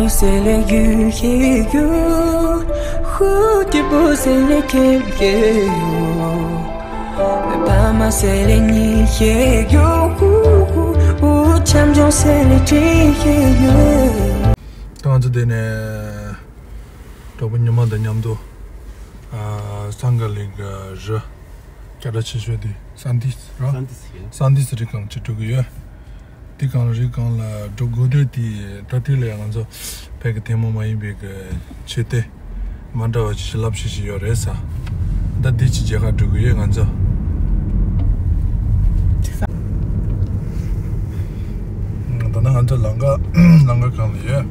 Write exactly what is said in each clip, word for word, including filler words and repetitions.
C'est les yeux qui jouent, 蝴蝶不是 les quêtes que 爸妈 c'est les nids qui jouent, champion c'est les triers. ད་ང་ཚོ་དེ་ནས་གྲོགས་པོ་ཉི་མ་དང་མཉམ་དུ་ཨ་སང་ག་ལི་གི་རི་སྐད་གྲགས་ཆེ་ཤོས་དེ་སན་ཏི་སི་ར། སན་ཏི་སི་ཡ། སན་ཏི་སི་རི་སྒང་ཅིག་འགྲོ་གི་ཡོད། དེ་སྒང་ལ་རི་སྒང་ལ་འགྲོ་དགོས་དུས་དེ་ད་དེ་ལ་ཡང་ང་ཚོ་བོད་ཀྱི་ཐལ་མོ་མ་ཡིན་པའི་གི་ཆོས་སྡེ་མ་འདྲ་བ་ཅིག་བྱིན་རླབས་ཤིག་ཞིག་ཡོད་རེད་ས། ད་དེ་ཅིག་མཇལ་ཁ་འགྲོ་གི་ཡོད་ང་ཚོ། ད་ནང་ང་ཚོ་ལམ་ཁ་ལམ་ཁ་སྒང་ལ་ཡོད།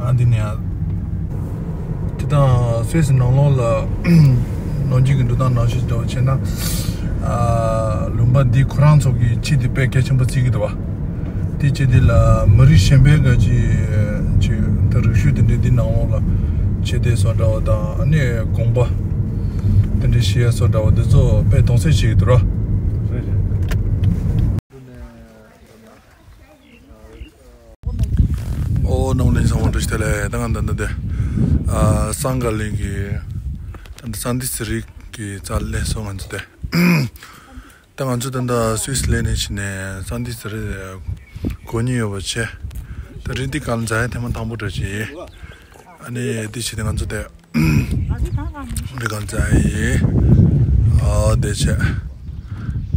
ཨ་འདི་ནས་ཡང་། དེ་དང་སུད་སི་ནང་ལོགས་ལ་ནང་ཆོས་ཀྱི་འགྲོ་སྟངས་ནང་བཞིན་འདྲ་བ་བྱས་ན། ཨ་ལུང་པ་འདི་ཁོ་རང་ཚོ་གི་ཆོས་དེ་དཔེ་གལ་ཆེན་པོ་བརྩི་གི་འདུག་བ། དེ་བྱས་དེ་ལ་མི་རིགས་གཞན་པའི་ག་ཅིག་ཅིག་ད་རིག་གཞུང་དེ་འདྲའི་འདི་ནང་ལོགས་ལ་ཆོས་སྡེ་སོགས་འདྲ་བ་དང་ཨ་ནི་དགོན་པ་དེ་འདྲའི་བཞེངས་ཡ་སོགས་འདྲ་བ་འདི་ཚོ་དཔེ་གདུང་སེམས་བྱེད་ཀྱི་འདུག་ར། ཨོ་རྣམ་གླིང་ཚང་མ་བཀྲ་ཤིས་བདེ་ལེགས། ད་ང་འདི་འདི་དེ་ཨ་སང་ག་ལི་གི་ད་འདི་སན་ཏི་སི་རི་གི་རྩ་ལ་སླེབས་སོང་ང་ཚོ་དེ། ད་ང་ཚོ་ད་ལྟ་སུད་སི་ལན་ནས་ཕྱིན་ནས་སན་ཏི་སི་རི་སྒོ་ཉིད་ཡོད་པ་བྱས། ད་རི་འདི་སྒང་ལ་འཛེག་ཡ་ཐེངས་མ་དང་པོ་འདྲ་ཅིག་ཡིན། ཨ་ནི་དེ་བྱས་ཏེ་ང་ཚོ་དེ་རི་སྒང་འཛེག་ཡ་ཡིན། ཨ་དེ་བྱས།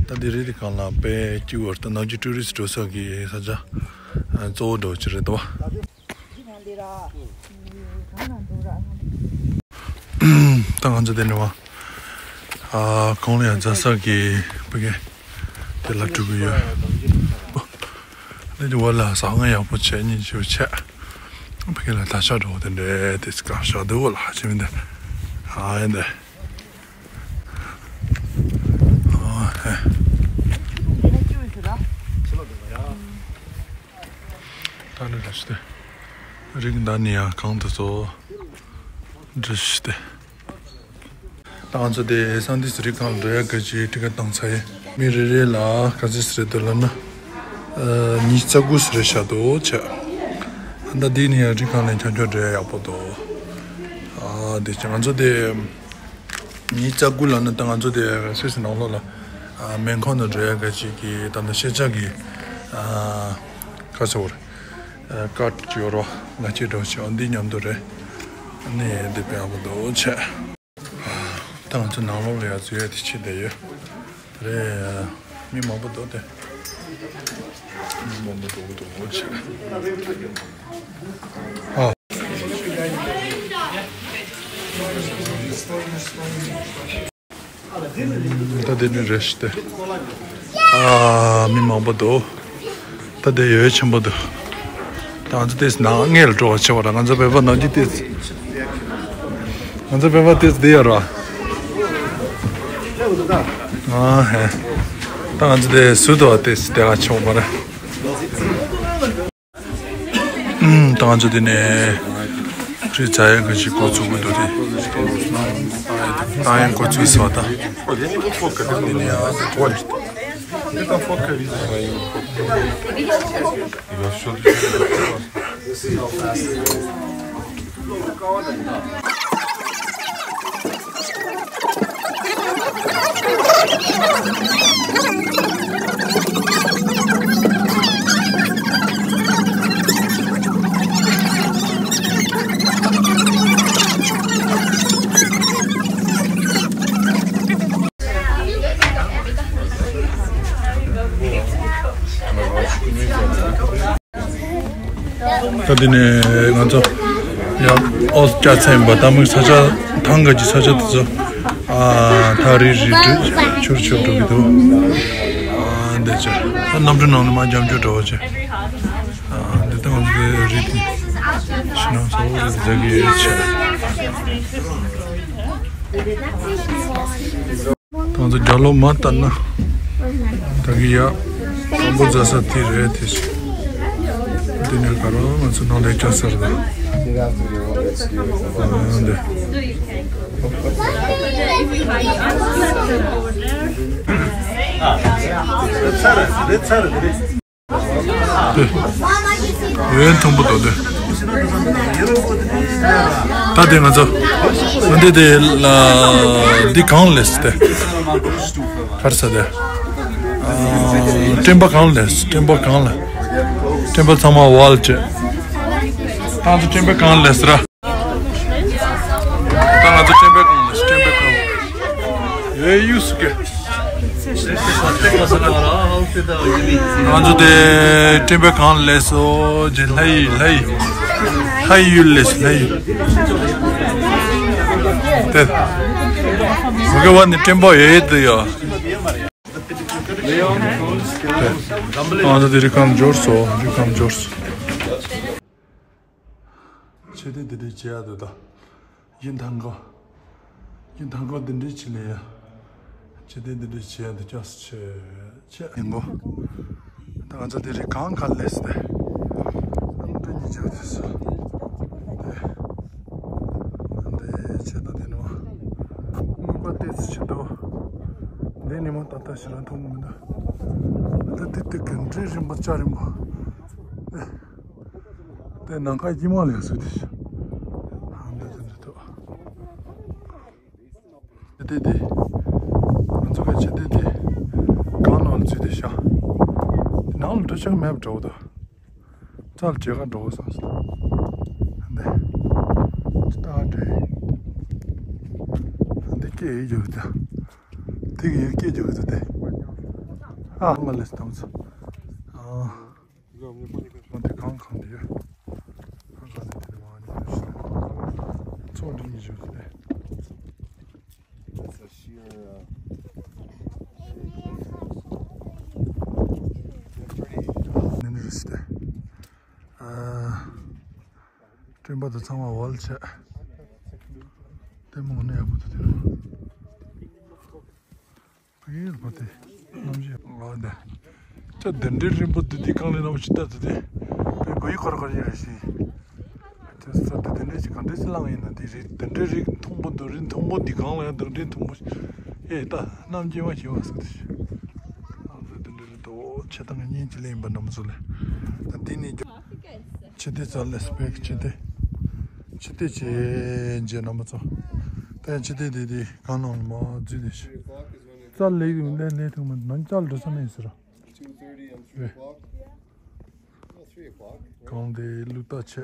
ད་འདི་རི་འདི་སྒང་ལ་དཔེ་སྐྱིད་པོ་རེད། ད་ནང་ཆོས་ཊུ་རི་སི་འགྲོ་ས་གི་ས་ཆ་གཙོ་བོ་འདྲ་བོ་ཅིག་རེད་དོ། ད་ང་ཚོ་དེ་ནས་བ་ཨ་གོང་ལ་ཡང་རྫ་ས་གི་ཕ་གི་དེ་ལ་འགྲོ་གི་ཡོད། ཨ་ནི་དེ་བ་ལ་ཟ་ཁང་ཡག་པོ་བྱས་ཉིན་ཞིག་བྱས། ཕ་གི་ལ་ད་ཤ་འགྲོ་དེ་འདྲས་དེ་སྐབས་ཤ་དུ་བ་ལ་ཧ་ཅི་མི་འདི་ཨ་ཡིན་དེ། ཨ་ཧེ། ད་ནི་རེ་ཞིག་སྟེ། རིགས་འདྲ་ནི་ཡང་གང་དུ་ཚོ། འདྲི་ཞིག་སྟེ། ད་ང་ཚོ་དེ་སན་ཏི་སི་རི་སྒང་འགྲོ་ཡ་ག་ཅིག་ཊི་ཀེ་ཊི་བཏང་ཚར་ཡིན། མི་རེ་རེ་ལ་ག་ཚོད་ཟེར་འདུག་ལབ་ན། ཨ་ཉི་ཤུ་རྩ་དགུ་ཟེར་བཞག་འདུག་བྱས། ད་འདི་ནི་ཡང་རི་སྒང་ལ་ཆ་འཇོག་འགྲོ་ཡ་ཡག་པོ་འདུག་ཨ་དེ་ཅི་ང་ཚོ་དེ། ཉི་ཤུ་རྩ་དགུ་ལབ་ན་ད་ང་ཚོ་དེ་སུད་སི་ནང་ལོགས་ལ་ཨ་མེ་འཁོར་ནང་འགྲོ་ཡ་ག་ཅིག་གི་ད་ལྟ་ཤེས་བྱ་གི་ཨ་ག་ཟེར་བ་རེད། ཨ་ཀར་ཡོད་རོ་ང་ཅི་འགྲོ་ཆེ་འོ་འདི་མཉམ་དུ་རེད། ཨ་ནི་འདི་དཔེ་ཡག་པོ་འདུག་བྱས། ད་ང་ཚོ་ནང་ལོགས་ལ་ཡ་འཛུལ་ཡ་དེ་ཕྱིན་བསྡད་ཡོད་རེད། མི་མང་པོ་འདུག་སྟེ། མི་མང་པོ་འདུག་འདུག་བྱས། ཨ། ད་དེ་ནི་རེད་ཤི་སྟེ། ཨ་མི་མང་པོ་འདུག་ད་དེ་ཡོད་ཆེན་པོ་འདུག་ད་ང་ཚོ་ཏེས་ནང་སྔས་ལ་འགྲོ་བ་ཆེ་བ་ར་ང་ཚོ་བོད་པ་ནང་གི་ཏེས། ང་ཚོ་བོད་པ་ཏེས་དེ་ཡོད་ར། ཨ་ཧེ། ད་ང་ཚོ་དེ་སུ་དོ་ཏེས་དེ་ག་ཆེ་བ་མ་རེད། ད་ང་ཚོ་འདི་ནས་རི་རྩ་ཡན་ག་ཞིག་འགོ་ཚུགས་ཀྱི་འདུག་རེད། ད་ཡན་འགོ་ཚུགས་སོང་ད། འདི་ནས་ཡང་ད་འདི་ནས་ང་ཚོ་ཡང་ཨོ་སྐྱ་ཚན་པ་ད་མིག་ས་ཆ་ཐང་ག་གི་ས་ཆ་དེ་ཚོ་ཨ་ཐག་རིང་རིང་འགྲོ་ཆུར་ཆུར་འགྲོ་གི་འདུག་ཨ་འདི་ཚོ་ཨ་གནམ་གྲུ་ནང་ནས་མར་རྒྱབ་སྐྱོར་འགྲོ་བ་བྱས། ཨ་འདི་ལྟ་ང་ཚོའི་རི་དེ་ཕྱི་ནང་ཚོ་རི་འཛེག་གི་ཡོད་བྱས། ང་ཚོ་རྒྱབ་ལོགས་མར་ལྟ་ན། ད་གི་ཡ། དང་པོ་རྫ་ས་དེ་རེད་དེ། འདི་ནས་ག་རོ་ང་ཚོ་ནང་ལ་སྐྱ་སར་ད། འདི། འདི། འོད་མཐོན་པོ་དོ་དེ། ད་དེ་ང་ཚོ་ང་འདི་དེ་ལ་འདི་གང་ལས་ཏེ་གར་ས་དེ་སྤྲིན་པ་གང་ལས་སྤྲིན་པ་གང་ལ་སྤྲིན་པ་ཚང་མ་ཝལ་ཅེ། ད་ང་ཚོ་སྤྲིན་པ་གང་ལས་ར། ད་ང་ཚོ་སྤྲིན་པ་གང་ལས་སྤྲིན་པ་གང་ལ་ཡོད་ཡུས་སུ་གེ། ང་ཚོ་དེ་སྤྲིན་པ་གང་ལས་སོ་ཇེ་ལྷ་ཡི་ལྷ་ཡི་ལྷ་ཡི་ཡུལ་ལས་ལྷ་ཡི་དེ་མ་གེ་བ་ནི་སྤྲིན་པ་ཡོད་དུ་ཡོད། ང་ཚོ་དེ་རི་ཁམས་འབྱོར་སོ་རི་ཁམས་འབྱོར་སོ། ཆེ་དེ་དེ་འདྲའི་བྱེད་ཡ་དེ་དང་། ཡིན་ཐང་གོ། ཡིན་ཐང་གོ་འདི་འདྲའི་ཆེ་ལས་ཡ། ཆེ་དེ་འདི་འདྲའི་བྱེད་ཡ་དེ་ཅག་ཆེ་ཆེ་ཡིན་གོ། ད་ང་ཚོ་དེ་རིང་གང་ག་ལས་ཏེ། འདི་གཉིས་ཆགས་དུས་སུ། དེ། འདི་ཆེ་ད་དེ་ནི་མ། དངོས་པ་ཏོག་ཙམ་ཆེ་འདུག་འདི་ནི་མ་ཏག་ཏག་ཞིག་ལ་མཐོང་གི་མི་འདུག་འདི་དེ་དེ་གི་འདྲའི་རིང་པོ་ལྕགས་རིང་པོ། དེ་ནམ་མཁའ་དཀྱིལ་མ་ལ་སུ་དེ་ཤི། ཧམ་དེ་དེ་འདྲ་ཐོག་དེ་དེ་དེ། ང་ཚོ་ག་ཆེ་དེ་དེ། གང་ནང་ལ་ཚུད་དེ་ཤ། དེ་ནང་ལ་འགྲོ་ཆོག་མེད་པ་འདྲ་བོ་དང་། ཙལ་བྱེད་ག་འགྲོ་བ་སང་སི། འདི། ཅི་ད་འདྲེ། འདི་སྐད་ཡིག་རྒྱུག་དེ། དེ་གི་ཡིག་སྐད་རྒྱུག་དེ་དེ། ཨ་མ་ལེ་སི་དམ་ཚ། ཨ། ང་དེ་གང་གང་དེ་ཡོད། གང་གང་དེ་དེ་མ་ཉེ་ཞིག་ཚོགས་འདི་ཉེ་ཞིག་དེ། It's a sheer, uh, they're pretty. ནི་ནི་རུ་སྟེ། ཨ། སྤྲིན་པ་དེ་ཚང་མ་ཝལ་ཆེ། དེ་མོ་ནི་ཡག་པོ་དེ་དེ་རུ། ཕ་གིར་བ་དེ། གནམ་གཤིས་ལ་དེ། ཅག་དེ་འདྲའི་རིང་པོ་དེ་དེ་གང་ལས་ནམ་ཞིག་ལྟ་དེ་དེ། པའི་གོ་ཡི་ཁོར་ཁོར་ཡིན་རེ་ཞིག་དེ་ས་དེ་དེ་འདྲའི་ཞིག་གང་འདྲའི་ཞིག་ལངས་ཡིན་ན་དེ་རི་དེ་འདྲའི་རི་མཐོན་པོ་འདུག་རི་མཐོན་པོ་འདི་གང་ལ་ཡང་དེ་འདྲའི་མཐོན་པོ་ཞིག་ཨེ་ད་གནམ་སྐྱེས་མ་བྱེད་བ་ཟེར་དེ་ཞིག་ཨ་ད་དེ་འདྲའི་རི་དོ་ཆེ་ཐང་གི་གཉེན་གྱི་ལས་ཡིན་པ་འདྲ་མོ་ཚོ་ལས་ད་འདི་ནས་རྒྱུ། ཆེ་དེ་ཙལ་ལེ་སི་པེག་ཆེ་དེ། ཆེ་དེ་ཆེ་རྗེས་ན་མ་ཚོ། ད་ཆེ་དེ་དེ་དེ་གང་ནང་ལ་མ་འཛུལ་དེ་ཤི། ཙལ་ལེ་གི་ལེ་ལེ་ཐུག་མ་ནང་ཙལ་འགྲོ་ས་མེད་ཟེར། གང་དེ་ལུག་རྟགས་ཆེ།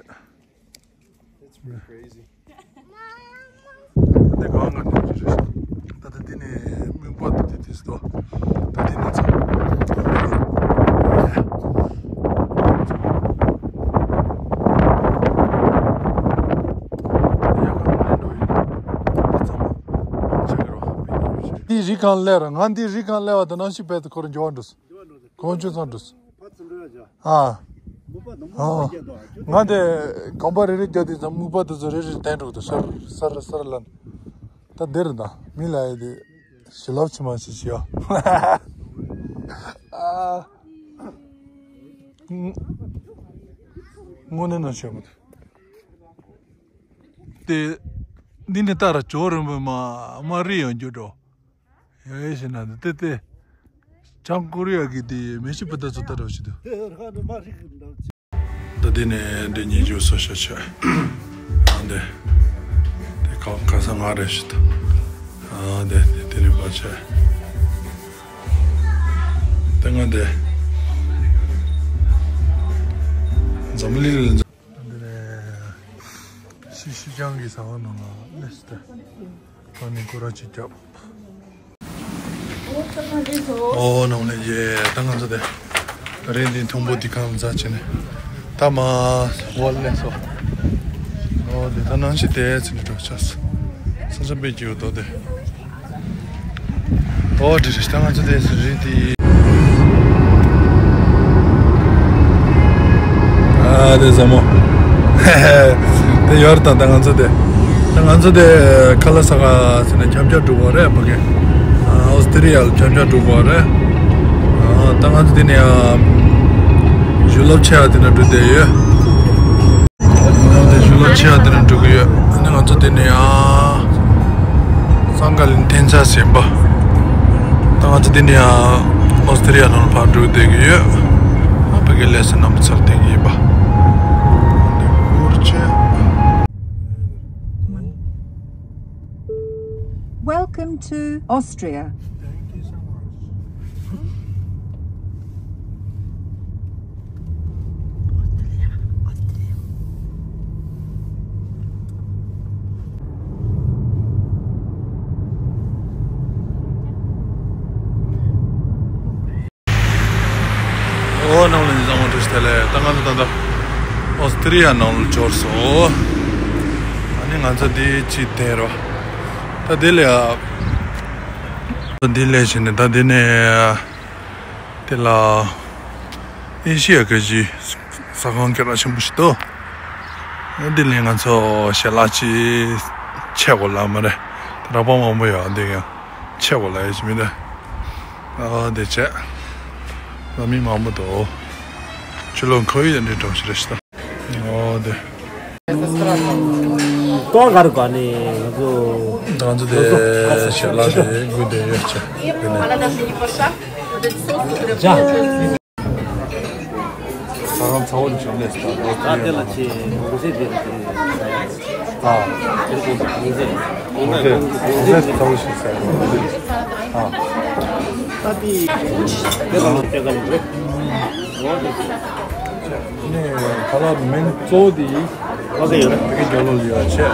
འདི་གང་ང་འདོན་གྱི་རེད། ད་ལྟ་འདི་ནས་སྨུག་པ་འདི་དེ་དེ་སུ་ད་འདི་ནས་ཚ། འདི་རི་གང་སླེབས་ར་ང་འདི་རི་གང་སླེབས་པ་དང་ནང་ཞིག་བས་ཁོར་འགྱོ་བ་འགྲོ་སོང་། གོང་ཆུ་ཚང་འགྲོ་སོང་། ཨ། ཨ། ང་དེ་གོམ་པ་རེ་རེ་རྒྱག་དུས་ཙམ་སྨུག་པ་དེ་ཚོ་རེ་རེ་བསྟན་འགྲོ་འདུག་སར་སར་སར་ལ། ད་འདིར་ད་མི་ལ་ཡི་དེ་ཞི་ལབ་ཆི་མ་ཞིག་ཞི་ཡ། ཨ། དངོས་གནས་ནང་ཤོད་མི་འདུག་དེ། འདི་ནི་ལྟ་ར་ཇོ་རིན་པོ་མ་མ་རི་ཡང་རྒྱུ་འགྲོ། ཡ་ཡ་ཞེ་ན་དེ་དེ། བྱང་ཀོ་རི་ཡ་གི་དེ་མེ་ཤི་པུ་ཏ་ཚོ་ལྟ་རོགས་ཞིག་འདུག་ད་དེ་ནས་འདི་ཉིན་རྒྱུ་སོ་ཤ་ཆ། ཨ་འདི། དེ་གང་ག་ས་ང་རེ་ཞིག་འདུག་ཨ་འདི་དེ་དེ་རིང་པ་ཆ། དེ་ང་འདི། འཛམ་གླིང་ལ། འདི་ནས་ཤི་ཤི་ཅང་གི་ས་བ་ནང་ལ་སླེབས་ཏེ་ད་ནི་སྐོར་ར་ཅིག་བརྒྱབ། ཨོ་ནམ་ལས་ཡེ་ད་ང་ཚོ་དེ་རེད་འདི་མཐོན་པོ་འདི་གང་འཛག་བྱས་ནས་ད་མ་ཝལ་ལེ་སོ། ཨོ་དེ་ད་ནང་ཞིག་དེ་ཚེ་ནས་འགྲོ་ཆགས་ས་ཆ་པེ་ཀྱི་འོ་དོ་དེ། ཨོ་དེ་རེད་ད་ང་ཚོ་དེ་ཚེ་རེད་དེ། ཨ་དེ་ཟ་མོ། དེ་ཡོར་དང་ད་ང་ཚོ་དེ། ད་ང་ཚོ་དེ་ཁ་ལ་ས་ག་ཟེར་ནས་ཁྱབ་རྒྱ་འགྲོ་གི་རེད་ཕ་གི། ཨོ་སི་ཏི་རི་ཡ་ལ་ཁྱབ་རྒྱ་འགྲོ་གི་རེད། ད་ང་ཚོ་དེ་ནས་ཡ། ཞུ་ལབ་ཆེ་ཡ་དེ་ན་འགྲོ་བསྡད་ཡོད། ང་ཚོ་ཞུ་ལ་ཆེ་བ་དེ་ནས་འགྲོ་གི་ཡོད། ཨ་ནི་ང་ཚོ་དེ་ནས་ཡང་སང་ག་ལིན་ཐེན་ཚ་ཟིན་པ། ད་ང་ཚོ་དེ་ནས་ཡང་ཨོ་སི་ཏྲེ་ལི་ཡ་ནང་ཕར་འགྲོ་བསྡད་ཀྱི་ཡོད། ཨ་ཕ་གི་ལས་སུ་རྣམ་པ་ཚར་བསྡད་ཀྱི་ཡིན་པ། To Austria. ཨོ་རྣམ་པ་ལྷན་རྒྱས་ཚང་མ་བཀྲ་ཤིས་བདེ་ལེགས། ད་ང་ཚོ་ད་ལྟ་ཨོ་སི་ཏྲི་ཡ་ནང་ལ་འབྱོར་སོང་། ཨ་ནི་ང་ཚོ་འདི་ཅི་དེ་རོ། ད་འདི་ལ་ཡ། ད་འདི་ལས་བྱས་ནས་ད་འདི་ནས་དེ་ལ་ཨེ་ཤི་ཡ་གི་ཟ་ཁང་གི་ར་ཆེན་པོ་ཞིག་འདུག་འདི་ལས་ང་ཚོ་ཞལ་ལག་ཅིག་ཆས་དགོས་ལ་མ་རེད། ད་རག་པ་མང་པོ་ཡོད། འདི་ཡང་ཆས་དགོས་ལ་ཡ་ཞིག་མི་འདུག་ཨ་དེ་བྱས། ལ་མི་མང་པོ་འདུག་ཕྱི་ལོགས་ཁོ་ཡི་འདྲི་གྲོང་ཞིག་རེད་ཤི་ད། ཨོ་དེ། ཏོག་ག་རུ་ག་ནི་ང་ཚོ། ང་ཚོ་དེ་ཞལ་ལག་དེ་དགོས་དེ་ཡོད་ཆ། དེ་ནས། ཇ། ས་ཁང་ཚ་བོ་ནས་བྱུང་ལས་སུ་དང་། ཨ་དེ་ལ་ཆེ་མོ་སེ་དེ་ལ་དེ་ལ་ས་ཡ། ཨ། དེ་ལ་གོང་ས་གོང་ས་གོང་ས་གོང་ས་ཚ་བོ་ཞིག་ས་ཡ། ཨ། ད་དེ་དེ་ལ་ལོ་དེ་ག་ནས་རེད། ནས་ཁ་ལག་མིང་གཙོ་བོ་དེ་ཡིན། ཁ་ལག་ཡོད་རེད། དེ་གའི་རྒྱབ་ལོགས་ལ་ཡོད་ཆེ།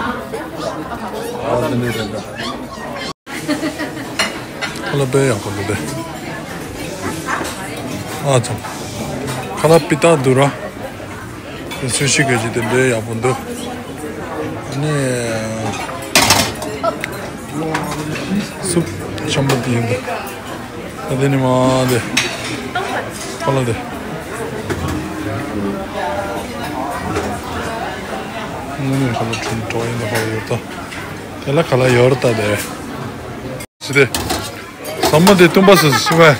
ཨ་དེ་འདྲ་རེད་འདྲ། ཁ་ལག་དཔེ་ཡག་པོ་འདུག་སྟེ། ཨ་ཙམ། ཁ་ལག་པི་ཏ་འདུག་ར། དེ་སུ་ཤི་ག་ཅིག་དེ་འདྲའི་ཡག་པོ་འདུག་ཨ་ནི། སུབ་ཆེན་པོ་དེ་ཡིན་འདུག་ད་དེ་ནི་མ་དེ། ཁ་ལག་དེ། དངོས་གནས་ཁ་ལག་དྲོ་དྲོ་ཡིན་འདུག་ཧོ་ཡོད་ད། དེ་ལ་ཁ་ལག་ཡོད་རེད་ད་དེ། ཟེར་ཏེ། ཟ་མ་དེ་བཏུམ་པ་སུ་སུ་བས།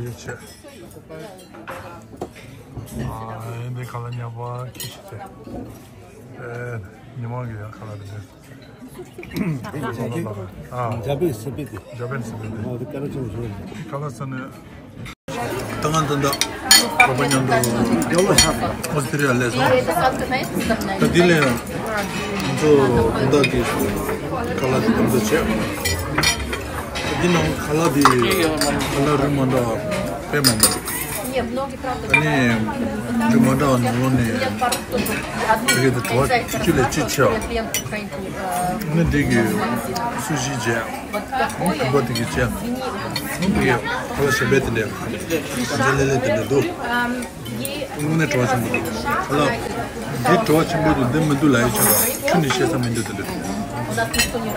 ཡོད་ཆེ། ཨ་འདི་ཁ་ལག་ཉག་པ་ཁྱི་ཤི་ཏེ། ཨེ་ཉི་མ་གི་ཡ་ཁ་ལག་དེ། ཨ་ཇ་པན་སི་པི་ཏི། ཇ་པན་སི་པི་ཏི། ཨ་དེ་ཀ་ར་ཆུང་ཆུང་། ཁ་ལག་ས་ནས། ད་ང་ད་ལྟ་ཁོ་པ་མཉམ་དུ་ཨོ་སི་ཏྲི་ཡ་སླེབས་སོང་། ད་འདི་ལས་ང་ཚོ་དགོང་དག་གི་ཁ་ལག་དེ་མཉམ་དུ་བྱས། འདི་ནང་ཁ་ལག་དེ་ཁ་ལག་རིགས་མ་འདྲ་བ་དཔེ་མང་པོ་འདུག་ཨ་ནི་རིགས་མ་འདྲ་བ་ནང་ལོགས་ནས་དེ་གའི་དེ་བྲོ་བ་གཅིག་ལས་གཅིག་ཆེ་བ། ཨ་ནི་འདི་གི་སུ་ཞི་བྱས། ཨོ་གུམ་པ་དེ་གི་བྱས། ཨོ་དེ་གི་ཁ་ལག་གཞན་པའི་དེ་འདྲས་གང་ཅི་ལེ་ལེ་དེ་འདྲས་འདུག་དངོས་གནས་བྲོ་བ་ཆེན་པོ་འདུག་ཁ་ལག་འདི་བྲོ་བ་ཆེན་པོ་འདུག་འདི་མི་འདུག་ལབ་ཡ་ཆགས་པ་ཁྱོན་ནས་བཤད་ས་མི་འདུག་དེ་འདྲས་འདུག་དངོས་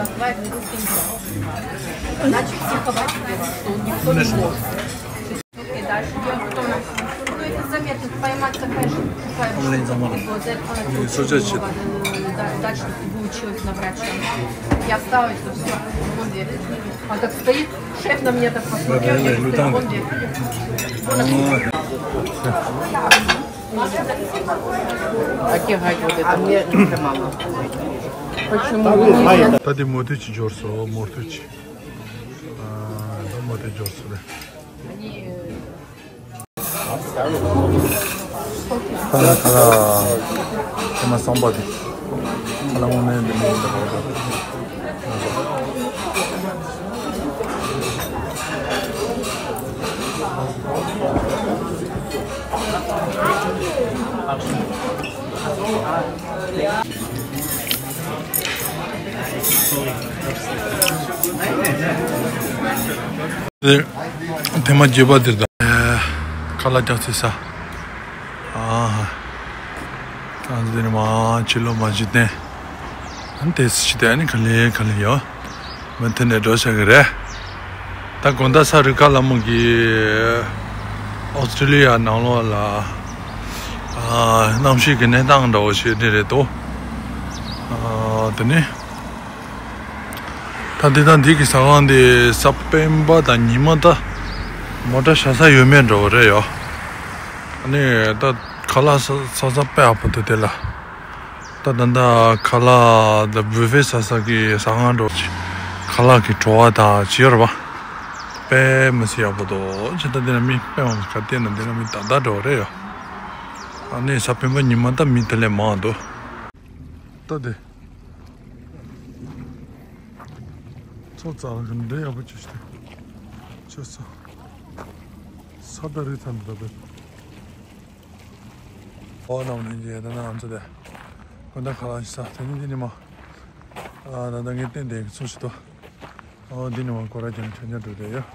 གནས་བཟང་པོ། ཨོམ་ལེན་ཚང་མ་ལ་ངས་གསོལ་ཇ་བྱེད། Дальше получилось на врача. Я встала и все. А как стоит, шеф на меня так посмотрел, я говорю, он здесь. Аки хайгу де там. Почему? ད་དེ་མོ་ཐུག་ཅིག་འབྱོར་སོང་མོ་ཐུག་ཅིག་ཨ་ད་མོ་ཐུག་འབྱོར་སོང་རེད། ཁ་ལག་ཁ་ལག་ཧེ་མ་སོང་པ་དེ། ཁ་ལག་དངོས་གནས་འདི་མོ་འདི་རེད། དེ་ཐེངས་མ་བརྒྱད་པ་དེར་ད་ཁ་ལག་རྒྱག་ཚེ་ས། ཨ་ཧ། ད་འདི་ནི་མ་ཕྱི་ལོགས་མ་གཞི་བརྟན། ཨ་ནི་དེ་སི་ཤི་དེ་ཨ་ནི་ག་ལེ་ག་ལེ་ཡོད། མི་མཐུན་ནས་འགྲོ་བྱ་གི་རེད། ད་དགོང་དག་ས་རུ་ཀ་ལ་མོ་གིས་ཨོ་སི་ཀྲི་ལི་ཡ་ནང་ལོགས་ལ་ཨ་གནམ་གཤིས་ཀྱི་གནས་སྟངས་འདྲ་བོ་ཞིག་འདི་རེད་དོ། ཨ་དེ་ནི། ད་འདི་དང་འདི་གི་ཟ་ཁང་འདི་གཟའ་སྤེན་པ་དང་ཉི་མ་ད་མོ་ཊ་བཞག་ས་ཡོད་མེད་འདྲ་བོ་རེད་ཡོ། ཨ་ནི་ད་ཁ་ལག་ས་ས་ས་དཔེ་ཡག་པོ་འདུག་དེ་ལ། ད་ད་ད་ཁ་ལག་ད་བུ་ཕེ་ཟ་ས་གི་ཟ་ཁང་འདྲ་བོ་ཅིག་ཁ་ལག་གི་བྲོ་བ་དང་ཅི་ཡོད་རེད་པ། དཔེ་མི་སྲིད་ཡག་པོ་འདུག་ཅི་ད་འདི་ན་མི་དཔེ་མང་ག་བལྟས་ན་འདི་ན་མི་ད་ད་འདྲ་བོ་རེད་ཡོ། ཨ་ནི་གཟའ་སྤེན་པ་ཉི་མ་ད་མི་དེ་ལས་མང་འདུག་ད་དེ། ཁོ་ཙང་གི་འདྲེ་ཡག་པོ་ཅིག་ཤི་ཏེ་ཆོས་ས་ས་ད་རི་ཐང་འདྲ་བས། ཨོ་ནམ་ནི་ཡེ་ད་ན་ང་ཚོ་དེ་ཀུན་ད་ཁ་ལག་ཤི་ས་དེ་ནི་འདི་ནི་མ་ཨ་ད་ད་ངས་བསྟན་དེ་གི་ཚོ་ཞིག་ཏོ། ཨོ་འདི་ནི་མ་ཀོ་ར་ཅན་ཁྱོད་ཉར་འགྲོ་དེ་ཡོད།